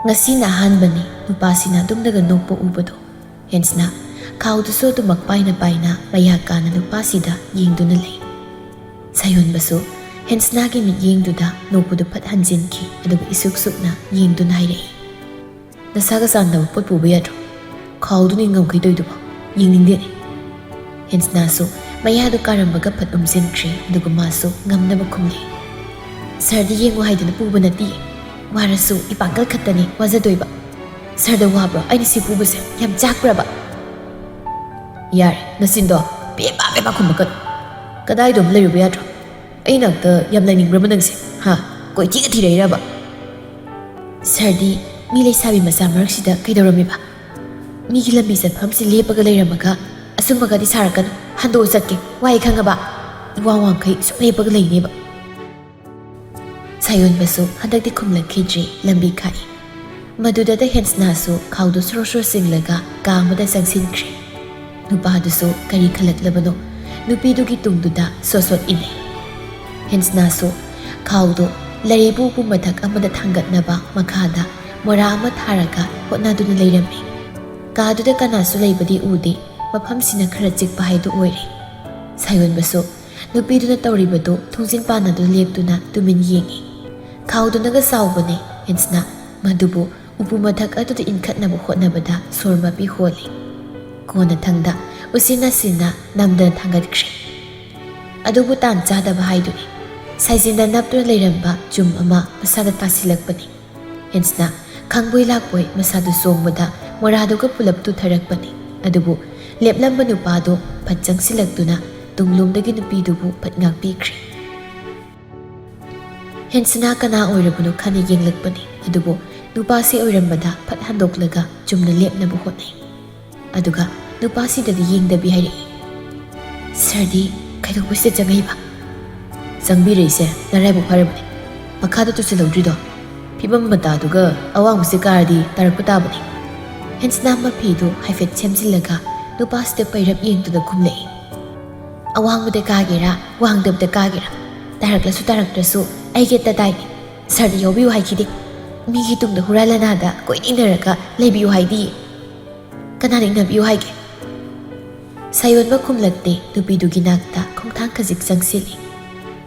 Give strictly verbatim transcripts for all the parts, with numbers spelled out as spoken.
ꯉꯁꯤꯅ ꯑꯍꯥꯟꯕꯅꯤ ꯅꯨꯄꯥꯁꯤꯅ ꯑꯗꯨꯝꯅꯒ ꯅꯣꯛꯄ ꯎꯕꯗꯣ꯫ ꯍꯦꯟꯁꯅ ꯈꯥꯎꯗꯨꯁꯨ ꯑꯗꯨꯃꯛ ꯄꯥꯏꯅ ꯄꯥꯏꯅ ꯃꯌꯥ ꯀꯥꯅ ꯅꯨꯄꯥꯁꯤꯗ ꯌꯦꯡꯗꯨꯅ ꯂꯩ꯫ ꯁꯥꯌꯣꯟꯕꯁꯨ ꯍꯦꯟꯁꯅꯥꯒꯤ ꯃꯤꯠꯌꯦꯡꯗꯨꯗ ꯅꯣꯛꯄꯗꯨ ꯐꯠ ꯍꯟꯖꯤꯟꯈꯤ, ꯑꯗꯨꯒ ꯏꯁꯨꯛ ꯁꯨꯛꯅ ꯌꯦꯡꯗꯨꯅ ꯍꯥꯏꯔꯛꯏ, "ꯅꯁꯥꯒ ꯆꯥꯟꯅꯕ ꯄꯣꯠ ꯄꯨꯕ ꯌꯥꯗ꯭ꯔꯣ? ꯈꯥꯎꯗꯨꯅ ꯉꯝꯈꯩ ꯇꯧꯏꯗꯨꯕꯣ? ꯌꯦꯡꯅꯤꯡꯗꯦꯅꯦ꯫" ꯍꯦꯟꯁꯅꯥꯁꯨ ꯃꯌꯥꯗꯨ ꯀꯥꯔꯝꯕꯒ ꯐꯠ ꯎꯝꯖꯤꯟꯈ꯭ꯔꯦ, ꯑꯗꯨꯒ ꯃꯥꯁꯨ ꯉꯝꯅꯕ ꯈꯨꯝꯂꯦ, "ꯁꯥꯔꯗꯤ ꯌꯦꯡꯉꯨ ꯍꯥꯏꯗꯅ ꯄꯨꯕ ꯅꯠꯇꯤꯌꯦ꯫ ꯋꯥꯔꯁꯨ ꯏꯄꯥꯡꯒꯜ ꯈꯛꯇꯅꯤ ꯋꯥꯖꯗꯣꯏꯕ꯫ ꯁꯥꯔꯗ ꯋꯥꯕ꯭ꯔꯣ ꯑꯩꯅ ꯁꯤ ꯄꯨꯕꯁꯦ? ꯌꯥꯝ ꯆꯥꯛꯄ꯭ꯔꯕ?" "ꯌꯥꯔꯦ, ꯅꯆꯤꯟꯗꯣ ꯄꯦꯄꯥ ꯄꯦꯄꯥ ꯈꯨꯝꯕ ꯀꯠ꯫ ꯀꯗꯥꯏꯗꯣ ꯑꯃ ꯂꯩꯔꯨꯕ ꯌꯥꯗ꯭ꯔꯣ? ꯑꯩ ꯅꯥꯛꯇ ꯌꯥꯝ ꯂꯩꯅꯤꯡꯕ꯭ꯔꯕ ꯅꯪꯁꯦ? ꯍꯥ? ꯀꯣꯏꯊꯤꯒ ꯊꯤꯔꯛꯏꯔꯕ?" "ꯁꯥꯔꯗꯤ ꯃꯤ ꯂꯩꯁꯥꯕꯤ ꯃꯆꯥ ꯃꯔꯛꯁꯤꯗ ꯀꯩꯗꯧꯔꯝꯃꯤꯕ? ꯃꯤꯒꯤ ꯂꯝꯕꯤ ꯆꯠꯐꯝꯁꯤ ꯂꯦꯞꯄꯒ ꯂꯩꯔꯝꯃꯒ ꯑꯁꯨꯝꯕꯒꯗꯤ ꯁꯥꯔꯛꯀꯅꯨ꯫ ꯍꯟꯗꯣꯛꯑ ꯆꯠꯀꯦ꯫ ꯋꯥꯏ ꯈꯪꯉꯕ? ꯏꯋꯥ ꯋꯥꯡꯈꯩ ꯁꯨꯝ ꯂꯦꯞꯄꯒ ꯂꯩꯅꯦꯕ꯫" ꯁꯥꯌꯣꯟꯕꯁꯨ ꯍꯟꯗꯛꯇꯤ ꯈꯨꯝꯂꯛꯈꯤꯗ꯭ꯔꯦ, ꯂꯝꯕꯤ ꯈꯥꯛꯏ꯫ ꯃꯗꯨꯗꯇ ꯍꯦꯟꯁꯅꯥꯁꯨ ꯈꯥꯎꯗꯨ ꯁꯣꯔꯣ ꯁꯣꯔꯣ ꯆꯤꯡꯂꯒ ꯀꯥ ꯑꯃꯗ ꯆꯪꯁꯤꯟꯈ꯭ꯔꯦ꯫ ꯅꯨꯄꯥꯗꯨꯁꯨ ꯀꯔꯤ ꯈꯜꯂꯛꯂꯕꯅꯣ, ꯅꯨꯄꯤꯗꯨꯒꯤ ꯇꯨꯡꯗꯨꯗ ꯁꯣꯠ ꯁꯣꯠ ꯏꯜꯂꯦ꯫ ꯍꯦꯟꯁꯅꯥꯁꯨ ꯈꯥꯎꯗꯨ ꯂꯩꯔꯤꯕꯨ ꯎꯄꯨ ꯃꯊꯛ ꯑꯃꯗ ꯊꯥꯡꯒꯠꯅꯕ ꯃꯈꯥꯗ ꯃꯣꯔꯥ ꯑꯃ ꯊꯥꯔꯒ ꯍꯣꯠꯅꯗꯨꯅ ꯂꯩꯔꯝꯃꯤ꯫ ꯀꯥꯗꯨꯗ ꯀꯅꯥꯁꯨ ꯂꯩꯕꯗꯤ ꯎꯗꯦ꯫ ꯃꯐꯝꯁꯤꯅ ꯈꯔ ꯆꯤꯛꯄ ꯍꯥꯏꯗꯨ ꯑꯣꯏꯔꯦ꯫ ꯁꯥꯌꯣꯟꯕꯁꯨ ꯅꯨꯄꯤꯗꯨꯅ ꯇꯧꯔꯤꯕꯗꯨ ꯊꯣꯡꯖꯤꯟ ꯄꯥꯟꯅꯗꯨꯅ ꯂꯦꯞꯇꯨꯅ ꯇꯨꯃꯤꯟ ꯌꯦꯡꯉꯤ꯫ ꯈꯥꯎꯗꯨꯅꯒ ꯆꯥꯎꯕꯅꯦ, ꯍꯦꯟꯁꯅꯥ ꯃꯗꯨꯕꯨ ꯎꯄꯨ ꯃꯊꯛ ꯑꯗꯨꯗ ꯏꯟꯈꯠꯅꯕ ꯍꯣꯠꯅꯕꯗ ꯁꯣꯔ ꯃꯄꯤ ꯍꯣꯜꯂꯤ꯫ ꯀꯣꯟꯅꯊꯪꯗ ꯎꯆꯤꯟ ꯅꯥꯆꯤꯟꯅ ꯅꯝꯗꯅ ꯊꯥꯡꯒꯠꯈ꯭ꯔꯦ꯫ ꯑꯗꯨꯕꯨ ꯇꯥꯟ ꯆꯥꯗꯕ ꯍꯥꯏꯗꯨꯅꯤ꯫ ꯁꯥꯏꯖꯤꯟꯗ ꯅꯞꯇꯨꯅ ꯂꯩꯔꯝꯕ ꯆꯨꯝ ꯑꯃ ꯃꯁꯥꯗ ꯇꯥꯁꯤꯜꯂꯛꯄꯅꯤ꯫ ꯍꯦꯟꯁꯅ ꯈꯪꯕꯣꯏ ꯂꯥꯛꯄꯣꯏ ꯃꯁꯥꯗꯨ ꯆꯣꯡꯕꯗ ꯃꯣꯔꯥꯗꯨꯒ ꯄꯨꯂꯞ ꯇꯨꯊꯔꯛꯄꯅꯤ꯫ ꯑꯗꯨꯕꯨ ꯂꯦꯞꯂꯝꯕ ꯅꯨꯄꯥꯗꯨ ꯐꯠ ꯆꯪꯁꯤꯜꯂꯛꯇꯨꯅ ꯇꯨꯡꯂꯣꯝꯗꯒꯤ ꯅꯨꯄꯤꯗꯨꯕꯨ ꯐꯠ ꯉꯥꯛꯄꯤꯈ꯭ꯔꯦ꯫ ꯍꯦꯟꯁꯅ ꯀꯅꯥ ꯑꯣꯏꯔꯕꯅꯣ ꯈꯟꯅ ꯌꯦꯡꯂꯛꯄꯅꯤ꯫ ꯑꯗꯨꯕꯨ ꯅꯨꯄꯥꯁꯤ ꯑꯣꯏꯔꯝꯕꯗ ꯐꯠ ꯍꯟꯗꯣꯛꯂꯒ ꯆꯨꯝꯅ ꯂꯦꯞꯅꯕ ꯍꯣꯠꯅꯩ꯫ ꯑꯗꯨꯒ ꯅꯨꯄꯥꯁꯤꯗꯗꯤ ꯌꯦꯡꯗꯕꯤ ꯍꯥꯏꯔꯛꯏ, "ꯁꯥꯔꯗꯤ ꯀꯩꯗꯧꯕꯁꯤꯗ ꯆꯪꯉꯛꯏꯕ?" "ꯆꯪꯕꯤꯔꯛꯏꯁꯦ ꯅꯔꯥꯏꯕꯛ ꯐꯔꯕꯅꯤ꯫ ꯃꯈꯥꯗ ꯇꯨꯁꯤꯜꯍꯧꯗ꯭ꯔꯤꯗꯣ꯫ ꯐꯤꯕꯝ ꯃꯇꯥꯗꯨꯒ ꯑꯋꯥꯡꯕꯁꯦ ꯀꯥꯔꯗꯤ ꯇꯥꯔꯛꯄ ꯇꯥꯕꯅꯤ꯫" ꯍꯦꯟꯁꯅ ꯃꯐꯤꯗꯨ ꯍꯥꯏꯐꯦꯠ ꯁꯦꯝꯖꯤꯜꯂꯒ ꯅꯨꯄꯥꯁꯤꯗ ꯄꯩꯔꯞ ꯌꯦꯡꯗꯨꯅ ꯈꯨꯝꯂꯛꯏ, "ꯑꯋꯥꯡꯕꯗ ꯀꯥꯒꯦꯔꯥ, ꯋꯥꯡꯗꯕꯗ ꯀꯥꯒꯦꯔꯥ, ꯇꯥꯔꯛꯂꯁꯨ ꯇꯥꯔꯛꯇ꯭ꯔꯁꯨ ꯑꯩꯒꯤ ꯑꯇ ꯇꯥꯏꯅꯦ꯫ ꯁꯥꯔꯗ ꯌꯥꯎꯕꯤꯌꯨ ꯍꯥꯏꯈꯤꯗꯦ꯫" ꯃꯤꯒꯤ ꯇꯨꯡꯗ ꯍꯨꯔꯥꯟ ꯂꯅꯥꯗ ꯀꯣꯏꯅ ꯏꯟꯅꯔꯒ ꯂꯩꯕꯤꯌꯨ ꯍꯥꯏꯗꯤ? ꯀꯅꯥꯅ ꯏꯟꯅꯕꯤꯌꯨ ꯍꯥꯏꯒꯦ?" ꯁꯥꯌꯣꯟꯕ ꯈꯨꯝꯂꯛꯇꯦ, ꯅꯨꯄꯤꯗꯨꯒꯤ ꯅꯥꯛꯇ ꯈꯣꯡꯊꯥꯡ ꯈꯖꯤꯛ ꯆꯪꯁꯤꯜꯂꯤ꯫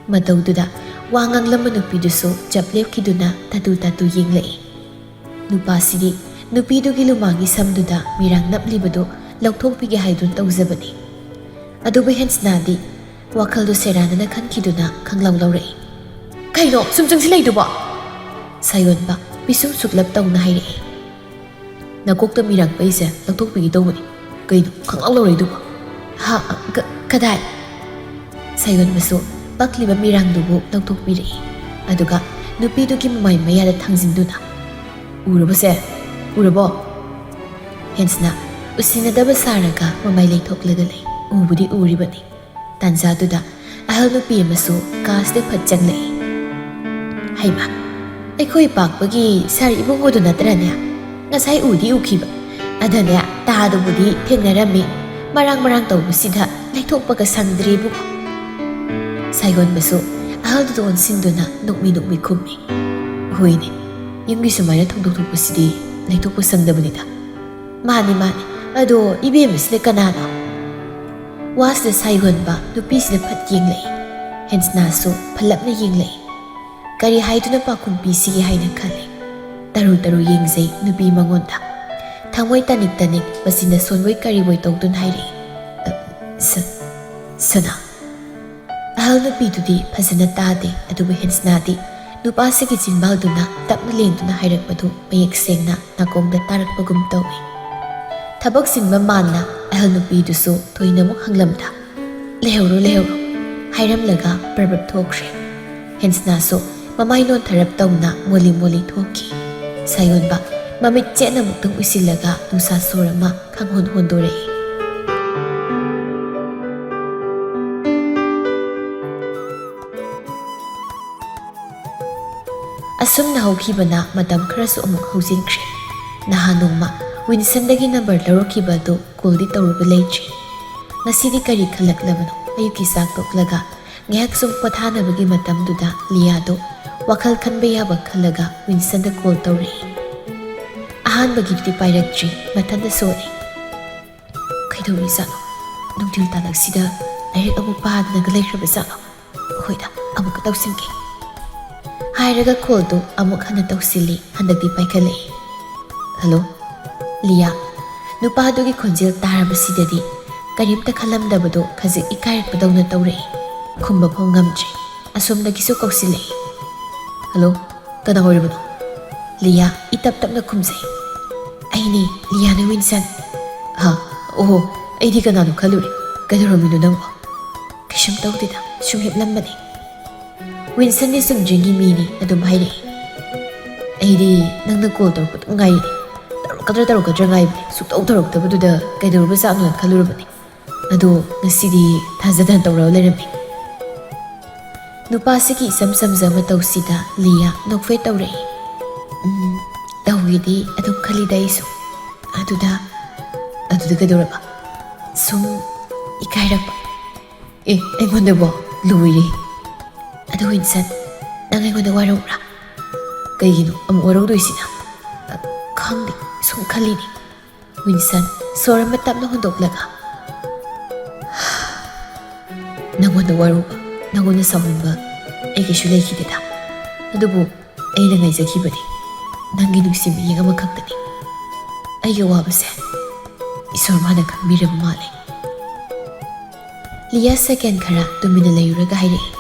ꯃꯇꯧꯗꯨꯗ ꯋꯥ ꯉꯥꯡꯂꯝꯕ ꯅꯨꯄꯤꯗꯨꯁꯨ ꯆꯞ ꯂꯦꯞꯈꯤꯗꯨꯅ ꯇꯥꯇꯨ ꯇꯥꯇꯨ ꯌꯦꯡꯂꯛꯏ꯫ ꯅꯨꯄꯥꯁꯤꯗꯤ ꯅꯨꯄꯤꯗꯨꯒꯤ ꯂꯨꯃꯥꯡꯒꯤ ꯁꯝꯗꯨꯗ ꯃꯤꯔꯥꯡ ꯅꯞꯂꯤꯕꯗꯨ ꯂꯧꯊꯣꯛꯄꯤꯒꯦ ꯍꯥꯏꯗꯨꯅ ꯇꯧꯖꯕꯅꯤ꯫ ꯑꯗꯨꯕꯨ ꯍꯦꯟꯁꯅꯥꯗꯤ ꯋꯥꯈꯜꯗꯨ ꯁꯦꯔꯥꯟꯅꯅ ꯈꯟꯈꯤꯗꯨꯅ ꯈꯪꯂꯥꯎ ꯂꯥꯎꯔꯛꯏ꯫ "ꯀꯩꯅꯣ ꯁꯨꯝ ꯆꯪꯁꯤꯜꯂꯛꯏꯗꯨꯕꯣ?" ꯁꯥꯌꯣꯟꯕ ꯄꯤꯁꯨꯝ ꯁꯨꯛꯂꯞ ꯇꯧꯅ ꯍꯥꯏꯔꯛꯏ꯫ "ꯅꯀꯣꯛꯇ ꯃꯤꯔꯥꯡ ꯄꯛꯏꯁꯦ ꯂꯧꯊꯣꯛꯄꯤꯒꯦ ꯇꯧꯕꯅꯤ꯫ ꯀꯩꯅꯣ ꯈꯪꯂꯥꯎ ꯂꯥꯎꯔꯛꯏꯗꯨꯕꯣ?" "ꯍꯥ? ꯀ-, ꯀꯗꯥꯏ?" ꯁꯥꯌꯣꯟꯕꯁꯨ ꯄꯛꯂꯤꯕ ꯃꯤꯔꯥꯡꯗꯨꯕꯨ ꯂꯧꯊꯣꯛꯄꯤꯔꯛꯏ꯫ ꯑꯗꯨꯒ ꯅꯨꯄꯤꯗꯨꯒꯤ ꯃꯃꯥꯏ ꯃꯌꯥꯗ ꯊꯥꯡꯖꯤꯟꯗꯨꯅ, "ꯎꯔꯕꯣꯁꯦ? ꯎꯔꯕꯣ?" ꯍꯦꯟꯁꯅ ꯎꯁꯤꯟꯅꯗꯕ ꯁꯥꯔꯒ ꯃꯃꯥꯏ ꯂꯩꯊꯣꯛꯂꯒ ꯂꯩ꯫ ꯎꯕꯨꯗꯤ ꯎꯔꯤꯕꯅꯤ꯫ ꯇꯥꯟꯖꯥꯗꯨꯗ ꯑꯍꯜ ꯅꯨꯄꯤ ꯑꯃꯁꯨ ꯀꯥꯁꯤꯗ ꯐꯠ ꯆꯪꯂꯛꯏ꯫ "ꯍꯩꯃꯥ, ꯑꯩꯈꯣꯏ ꯄꯥꯛꯄꯒꯤ ꯁꯥꯔ ꯏꯕꯨꯡꯉꯣꯗꯨ ꯅꯠꯇ꯭ꯔꯅꯦ? ꯉꯁꯥꯏ ꯎꯗꯤ ꯎꯈꯤꯕ꯫ ꯑꯗꯅꯦ, ꯇꯥꯗꯨꯕꯨꯗꯤ ꯊꯦꯡꯅꯔꯝꯃꯤ꯫ ꯃꯔꯥꯡ ꯃꯔꯥꯡ ꯇꯧꯕꯁꯤꯗ ꯂꯩꯊꯣꯛꯄꯒ ꯁꯪꯗ꯭ꯔꯦꯕꯨ꯫" ꯁꯥꯌꯣꯟꯕꯁꯨ ꯑꯍꯜꯗꯨꯗ ꯑꯣꯟꯁꯤꯟꯗꯨꯅ ꯅꯣꯛꯃꯤ ꯅꯣꯛꯃꯤ ꯈꯨꯝꯃꯤ꯫ "ꯍꯣꯏꯅꯦ, ꯌꯨꯝꯒꯤ ꯁꯨꯃꯥꯏꯅ ꯊꯧꯗꯣꯛ ꯊꯣꯛꯄꯁꯤꯗꯤ ꯂꯩꯊꯣꯛꯄ ꯁꯪꯗꯕꯅꯤꯗ꯫" "ꯃꯥꯅꯤ, ꯃꯥꯅꯤ꯫ ꯑꯗꯣ ꯏꯕꯦꯝꯃꯁꯤꯅ ꯀꯅꯥꯅꯣ?" ꯋꯥꯁꯤꯗ ꯁꯥꯌꯣꯟꯕ ꯅꯨꯄꯤꯁꯤꯗ ꯐꯠ ꯌꯦꯡꯂꯛꯏ꯫ ꯍꯦꯟꯁꯅꯥꯁꯨ ꯐꯜꯂꯞꯅ ꯌꯦꯡꯂꯛꯏ꯫ ꯀꯔꯤ ꯍꯥꯏꯗꯨꯅ ꯄꯥꯎꯈꯨꯝ ꯄꯤꯁꯤꯒꯦ ꯍꯥꯏꯅ ꯈꯜꯂꯤ꯫ ꯇꯔꯨ ꯇꯔꯨ ꯌꯦꯡꯖꯩ ꯅꯨꯄꯤ ꯃꯉꯣꯟꯗ꯫ ꯊꯃꯣꯏ ꯇꯅꯤꯛ ꯇꯅꯤꯛ ꯃꯆꯤꯟꯗ ꯁꯣꯟꯕꯣꯏ ꯀꯔꯤꯕꯣꯏ ꯇꯧꯗꯨꯅ ꯍꯥꯏꯔꯛꯏ, "ꯑ, ꯁ-, ꯁꯅꯥ꯫" ꯑꯍꯜ ꯅꯨꯄꯤꯗꯨꯗꯤ ꯐꯖꯅ ꯇꯥꯗꯦ, ꯑꯗꯨꯕꯨ ꯍꯦꯟꯁꯅꯥꯗꯤ ꯅꯨꯄꯥꯁꯤꯒꯤ ꯆꯤꯟꯕꯥꯜꯗꯨꯅ ꯇꯞꯅ ꯂꯦꯡꯗꯨꯅ ꯍꯥꯏꯔꯛꯄꯗꯨ ꯃꯌꯦꯛ ꯁꯦꯡꯅ ꯅꯥꯀꯣꯡꯗ ꯇꯥꯔꯛꯄꯒꯨꯝ ꯇꯧꯏ꯫ ꯊꯕꯛ ꯆꯤꯟꯕ ꯃꯥꯟꯅ ꯑꯍꯜ ꯅꯨꯄꯤꯗꯨꯁꯨ ꯊꯣꯏꯅꯃꯨꯛ ꯍꯪꯂꯝꯗ, "ꯂꯩꯍꯧꯔꯣ, ꯂꯩꯍꯧꯔꯣ" ꯍꯥꯏꯔꯝꯂꯒ ꯄ꯭ꯔꯕ꯭ꯔꯞ ꯊꯣꯛꯈ꯭ꯔꯦ꯫ ꯍꯦꯟꯁꯅꯥꯁꯨ ꯃꯃꯥꯏ ꯅꯣꯟꯊꯔꯞ ꯇꯧꯅ ꯃꯣꯂꯤ ꯃꯣꯂꯤ ꯊꯣꯛꯈꯤ꯫ ꯁꯥꯌꯣꯟꯕ ꯃꯃꯤꯠ ꯆꯦꯠꯅ ꯑꯃꯨꯛꯇꯪ ꯎꯏꯁꯤꯜꯂꯒ ꯅꯨꯡꯁꯥ ꯁꯣꯔ ꯑꯃ ꯈꯪꯍꯣꯟ ꯍꯣꯟꯗꯣꯔꯛꯏ꯫ ꯑꯁꯨꯝꯅ ꯍꯧꯈꯤꯕꯅ ꯃꯇꯝ ꯈꯔꯁꯨ ꯑꯃꯨꯛ ꯍꯧꯖꯤꯟꯈ꯭ꯔꯦ꯫ ꯅꯍꯥꯟ ꯅꯣꯡꯃ ꯋꯤꯟꯁꯟꯗꯒꯤ ꯅꯝꯕꯔ ꯂꯧꯔꯛꯈꯤꯕ ꯑꯗꯨ ꯀꯣꯜꯗꯤ ꯇꯧꯔꯨꯕ ꯂꯩꯇ꯭ꯔꯤ꯫ ꯉꯁꯤꯗꯤ ꯀꯔꯤ ꯈꯜꯂꯛꯂꯕꯅꯣ? ꯑꯌꯨꯛꯀꯤ ꯆꯥꯛ ꯇꯣꯛꯂꯒ ꯉꯥꯏꯍꯥꯛ ꯁꯨꯝ ꯄꯣꯊꯥꯅꯕꯒꯤ ꯃꯇꯝꯗꯨꯗ ꯂꯤꯌꯥꯗꯣ ꯋꯥꯈꯜ ꯈꯟꯕ ꯌꯥꯕ ꯈꯜꯂꯒ ꯋꯤꯟꯁꯟꯗ ꯀꯣꯜ ꯇꯧꯔꯛꯏ꯫ ꯑꯍꯥꯟꯕꯒꯤꯗꯨꯗꯤ ꯄꯥꯏꯔꯛꯇ꯭ꯔꯤ, ꯃꯊꯟꯇ ꯁꯣꯜꯂꯤ꯫ ꯀꯩꯗꯧꯔꯤꯖꯥꯠꯅꯣ? ꯅꯨꯡꯊꯤꯜ ꯇꯥꯂꯛꯁꯤꯗ ꯂꯥꯏꯔꯤꯛ ꯑꯃꯨꯛ ꯄꯥꯗꯅꯒ ꯂꯩꯈ꯭ꯔꯕ ꯖꯥꯠꯂꯣ? ꯍꯣꯏꯗ, ꯑꯃꯨꯛꯀ ꯇꯧꯁꯤꯟꯒꯦ꯫ ꯍꯥꯏꯔꯒ ꯀꯣꯜꯗꯨ ꯑꯃꯨꯛ ꯍꯟꯅ ꯇꯧꯁꯤꯜꯂꯤ꯫ ꯍꯟꯗꯛꯇꯤ ꯄꯥꯏꯈꯠꯂꯛꯏ꯫ Hello, Lia. ꯅꯨꯄꯥꯗꯨꯒꯤ ꯈꯣꯟꯖꯦꯜ ꯇꯥꯔꯕꯁꯤꯗꯗꯤ ꯀꯔꯤꯝꯇ ꯈꯜꯂꯝꯗꯕꯗꯣ ꯈꯖꯤꯛ ꯏꯀꯥꯏꯔꯛꯄꯗꯧꯅ ꯇꯧꯔꯛꯏ꯫ ꯈꯨꯝꯕ ꯐꯥꯎ ꯉꯝꯗ꯭ꯔꯦ꯫ ꯑꯁꯣꯝꯗꯒꯤꯁꯨ ꯀꯧꯁꯤꯜꯂꯛꯏ꯫ ꯍꯜꯂꯣ, ꯀꯅꯥ ꯑꯣꯏꯔꯕꯅꯣ? ꯂꯤꯌꯥ ꯏꯇꯞ ꯇꯞꯅ ꯈꯨꯝꯖꯩ꯫ ꯑꯩꯅꯦ, ꯂꯤꯌꯥꯅꯦ ꯋꯤꯟꯁꯟ꯫ ꯍꯥ? ꯑꯣꯍꯣ, ꯑꯩꯗꯤ ꯀꯅꯥꯅꯣ ꯈꯜꯂꯨꯔꯦ꯫ ꯀꯩꯗꯧꯔꯝꯃꯤꯅꯣ ꯅꯪꯕꯣ? ꯀꯩꯁꯨꯝ ꯇꯧꯗꯦꯗ, ꯁꯨꯝ ꯍꯤꯞꯂꯝꯕꯅꯦ꯫ ꯋꯤꯟꯁꯟꯗꯤ ꯆꯨꯝꯗ꯭ꯔꯤꯡꯒꯤ ꯃꯤꯅꯤ, ꯑꯗꯨꯝ ꯍꯥꯏꯔꯛꯏ꯫ ꯑꯩꯗꯤ ꯅꯪꯅ ꯀꯣꯜ ꯇꯧꯔꯛꯄꯗꯨ ꯉꯥꯏꯔꯤꯅꯦ꯫ ꯇꯧꯔꯛꯀꯗ꯭ꯔꯥ ꯇꯧꯔꯛꯀꯗ꯭ꯔꯥ ꯉꯥꯏꯕꯅꯦ, ꯁꯨꯛꯇꯧ ꯇꯧꯔꯛꯇꯕꯗꯨꯗ ꯀꯩꯗꯧꯔꯕꯖꯥꯠꯅꯣꯅ ꯈꯜꯂꯨꯔꯕꯅꯦ꯫ ꯑꯗꯣ ꯉꯁꯤꯗꯤ ꯊꯥꯖꯗꯅ ꯇꯧꯔꯛꯑ ꯂꯩꯔꯝꯃꯦ꯫ ꯅꯨꯄꯥꯁꯤꯒꯤ ꯏꯆꯝ ꯆꯝꯖ ꯃꯇꯧꯁꯤꯗ ꯂꯤꯌꯥ ꯅꯣꯛꯐꯦꯠ ꯇꯧꯔꯛꯏ꯫ ꯎꯝ, ꯇꯧꯒꯦꯗꯤ ꯑꯗꯨꯝ ꯈꯜꯂꯤꯗ ꯑꯩꯁꯨ꯫ ꯑꯗꯨꯗ, ꯑꯗꯨꯗ ꯀꯩꯗꯧꯔꯕ? ꯁꯨꯝ ꯏꯀꯥꯏꯔꯛꯄ꯫ ꯑꯦ, ꯑꯩꯉꯣꯟꯗꯕꯣ? ꯂꯣꯏꯔꯦ꯫ ꯑꯗꯨ ꯋꯤꯟꯁꯟ, ꯅꯪ ꯑꯩꯉꯣꯟꯗ ꯋꯥꯔꯧꯕ꯭ꯔꯥ? ꯀꯩꯒꯤꯅꯣ ꯑꯃꯨꯛ ꯋꯥꯔꯧꯗꯣꯏꯁꯤꯅ? ꯑ, ꯈꯪꯗꯦ, ꯁꯨꯝ ꯈꯜꯂꯤꯅꯦ꯫ ꯋꯤꯟꯁꯟ ꯁꯣꯔ ꯑꯃ ꯇꯞꯅ ꯍꯣꯟꯗꯣꯛꯂꯒ, ꯅꯪꯉꯣꯟꯗ ꯋꯥꯔꯧꯕ, ꯅꯪꯉꯣꯟꯗ ꯁꯥꯎꯅꯤꯡꯕ ꯑꯩ ꯀꯩꯁꯨ ꯂꯩꯈꯤꯗꯦꯗ꯫ ꯑꯗꯨꯕꯨ ꯑꯩꯅ ꯉꯥꯏꯖꯈꯤꯕꯗꯤ ꯅꯪꯒꯤ ꯅꯨꯡꯁꯤ ꯃꯤꯠꯌꯦꯡ ꯑꯃꯈꯛꯇꯅꯤ꯫ ꯑꯩꯒꯤ ꯑꯋꯥꯕꯁꯦ ꯏꯁꯣꯔ ꯃꯥꯅ ꯈꯪꯕꯤꯔꯕ ꯃꯥꯜꯂꯦ꯫ ꯂꯤꯌꯥ ꯁꯦꯀꯦꯟ ꯈꯔ ꯇꯨꯃꯤꯟꯅ ꯂꯩꯔꯨꯔꯒ ꯍꯥꯏꯔꯛꯏ,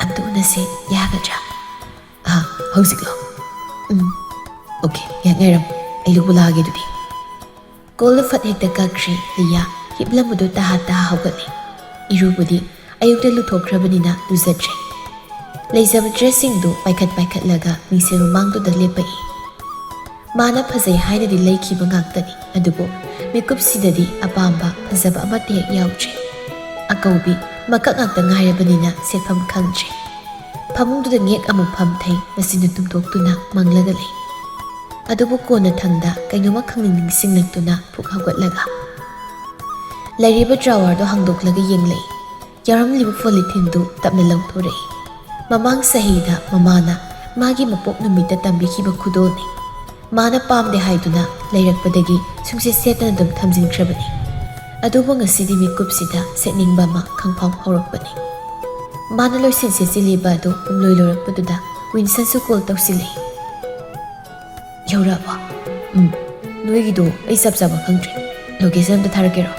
ꯑꯝꯇ ꯎꯅꯁꯦ, ꯌꯥꯒꯗ꯭ꯔꯥ? ꯑꯥ, ꯍꯧꯖꯤꯛꯂꯣ? ꯎꯝ, ꯑꯣꯀꯦ, ꯉꯥꯏꯍꯥꯛ ꯉꯥꯏꯔꯝꯃꯨ, ꯑꯩ ꯂꯧꯕ ꯂꯥꯛꯑꯒꯦ ꯑꯗꯨꯗꯤ꯫ ꯀꯣꯜꯗꯨ ꯐꯠ ꯍꯦꯛꯇ ꯀꯛꯈ꯭ꯔꯦ꯫ ꯂꯤꯌꯥ ꯍꯤꯞꯂꯝꯕꯗꯨ ꯇꯍꯥ ꯇꯍꯥ ꯍꯧꯒꯠꯂꯦ꯫ ꯏꯔꯨꯕꯨꯗꯤ ꯑꯌꯨꯛꯇ ꯂꯨꯊꯣꯛꯈ꯭ꯔꯕꯅꯤꯅ ꯂꯨꯖꯗ꯭ꯔꯦ꯫ ꯂꯩꯖꯕ ꯗ꯭ꯔꯦꯁꯁꯤꯡꯗꯨ ꯄꯥꯏꯈꯠ ꯄꯥꯏꯈꯠꯂꯒ ꯃꯤꯡꯁꯦꯜ ꯃꯃꯥꯡꯗꯨꯗ ꯂꯦꯞꯄꯛꯏ꯫ ꯃꯥꯅ ꯐꯖꯩ ꯍꯥꯏꯅꯗꯤ ꯂꯩꯈꯤꯕ ꯉꯥꯛꯇꯅꯤ, ꯑꯗꯨꯕꯨ ꯃꯤꯀꯨꯞꯁꯤꯗꯗꯤ ꯑꯄꯥꯝꯕ ꯐꯖꯕ ꯑꯃꯠꯇ ꯍꯦꯛ ꯌꯥꯎꯗ꯭ꯔꯦ꯫ ꯑꯀꯧꯕꯤ ꯃꯀꯛ ꯉꯥꯛꯇ ꯉꯥꯏꯔꯕꯅꯤꯅ ꯁꯦꯠꯐꯝ ꯈꯪꯗ꯭ꯔꯦ꯫ ꯐꯃꯨꯡꯗꯨꯗ ꯉꯦꯛ ꯑꯃꯨꯛ ꯐꯝꯊꯩ, ꯃꯆꯤꯟꯗꯨ ꯇꯨꯝꯊꯣꯛꯇꯨꯅ ꯃꯪꯂꯒ ꯂꯩ꯫ ꯑꯗꯨꯕꯨ ꯀꯣꯟꯅꯊꯪꯗ ꯀꯩꯅꯣꯝꯃ ꯈꯪꯅꯤꯡ ꯅꯤꯡꯁꯤꯡꯂꯛꯇꯨꯅ ꯐꯨꯛ ꯍꯧꯒꯠꯂꯒ ꯂꯩꯔꯤꯕ ꯗ꯭ꯔꯥꯋꯔꯗꯨ ꯍꯥꯡꯗꯣꯛꯂꯒ ꯌꯦꯡꯂꯛꯏ꯫ ꯌꯥꯎꯔꯝꯂꯤꯕ ꯄꯣꯂꯤꯊꯤꯟꯗꯨ ꯇꯞꯅ ꯂꯧꯊꯣꯔꯛꯏ꯫ ꯃꯃꯥꯡ ꯆꯍꯤꯗ ꯃꯃꯥꯅ ꯃꯥꯒꯤ ꯃꯄꯣꯛ ꯅꯨꯃꯤꯠꯇ ꯇꯝꯕꯤꯈꯤꯕ ꯈꯨꯗꯣꯜꯅꯤ꯫ ꯃꯥꯅ ꯄꯥꯝꯗꯦ ꯍꯥꯏꯗꯨꯅ ꯂꯩꯔꯛꯄꯗꯒꯤ ꯁꯨꯡꯆꯦꯠ ꯆꯦꯠꯇꯅ ꯑꯗꯨꯝ ꯊꯝꯖꯤꯟꯈ꯭ꯔꯕꯅꯤ꯫ ꯑꯗꯨꯕꯨ ꯉꯁꯤꯗꯤ ꯃꯤꯀꯨꯞꯁꯤꯗ ꯁꯦꯠꯅꯤꯡꯕ ꯑꯃ ꯈꯪꯐꯥꯎ ꯐꯥꯎꯔꯛꯄꯅꯤ꯫ ꯃꯥꯅ ꯂꯣꯏꯁꯤꯟ ꯁꯦꯠꯆꯤꯜꯂꯤꯕ ꯑꯗꯨ ꯄꯨꯝꯂꯣꯏ ꯂꯣꯏꯔꯛꯄꯗꯨꯗ ꯋꯤꯟꯁꯟꯁꯨ ꯀꯣꯜ ꯇꯧꯁꯤꯜꯂꯛꯏ꯫ "ꯌꯧꯔꯛꯑꯕꯣ?" "ꯎꯝ, ꯅꯣꯏꯒꯤꯗꯣ ꯑꯩ ꯆꯞ ꯆꯥꯕ ꯈꯪꯗ꯭ꯔꯦ꯫ ꯂꯣꯀꯦꯁꯟ ꯑꯝꯇ ꯊꯥꯔꯛꯀꯦꯔꯣ?"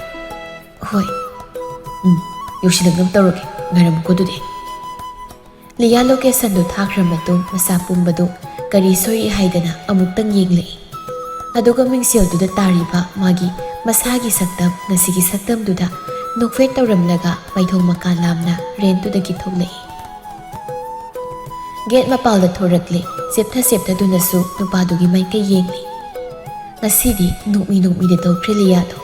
"ꯍꯣꯏ꯫ ꯎꯝ, ꯌꯧꯁꯤꯜꯂꯛꯅꯕ ꯇꯧꯔꯒꯦ꯫ ꯉꯥꯏꯔꯝꯃꯨꯀꯣ ꯑꯗꯨꯗꯤ꯫" ꯂꯤꯌꯥ ꯂꯣꯀꯦꯁꯟꯗꯨ ꯊꯥꯈ꯭ꯔ ꯃꯇꯨꯡ ꯃꯁꯥ ꯄꯨꯝꯕꯗꯨ ꯀꯔꯤ ꯁꯣꯏꯔꯤ ꯍꯥꯏꯗꯅ ꯑꯃꯨꯛꯇꯪ ꯌꯦꯡꯂꯛꯏ꯫ ꯑꯗꯨꯒ ꯃꯤꯡꯁꯦꯜꯗꯨꯗ ꯇꯥꯔꯤꯕ ꯃꯥꯒꯤ ꯃꯁꯥꯒꯤ ꯁꯛꯇꯝ, ꯉꯁꯤꯒꯤ ꯁꯛꯇꯝꯗꯨꯗ ꯅꯣꯛꯐꯦꯠ ꯇꯧꯔꯝꯂꯒ ꯃꯥꯏꯊꯣꯡ ꯃꯀꯥ ꯂꯥꯝꯅ ꯔꯦꯟꯇꯨꯗꯒꯤ ꯊꯣꯛꯂꯛꯏ꯫ ꯒꯦꯠ ꯃꯄꯥꯜꯗ ꯊꯣꯔꯛꯂꯦ꯫ ꯆꯦꯞꯊ ꯆꯦꯞꯊꯗꯨꯅꯁꯨ ꯅꯨꯄꯥꯗꯨꯒꯤ ꯃꯥꯏꯀꯩ ꯌꯦꯡꯂꯤ꯫ ꯉꯁꯤꯗꯤ ꯅꯣꯛꯃꯤ ꯅꯣꯛꯃꯤꯗ ꯇꯧꯈ꯭ꯔꯦ ꯂꯤꯌꯥꯗꯣ꯫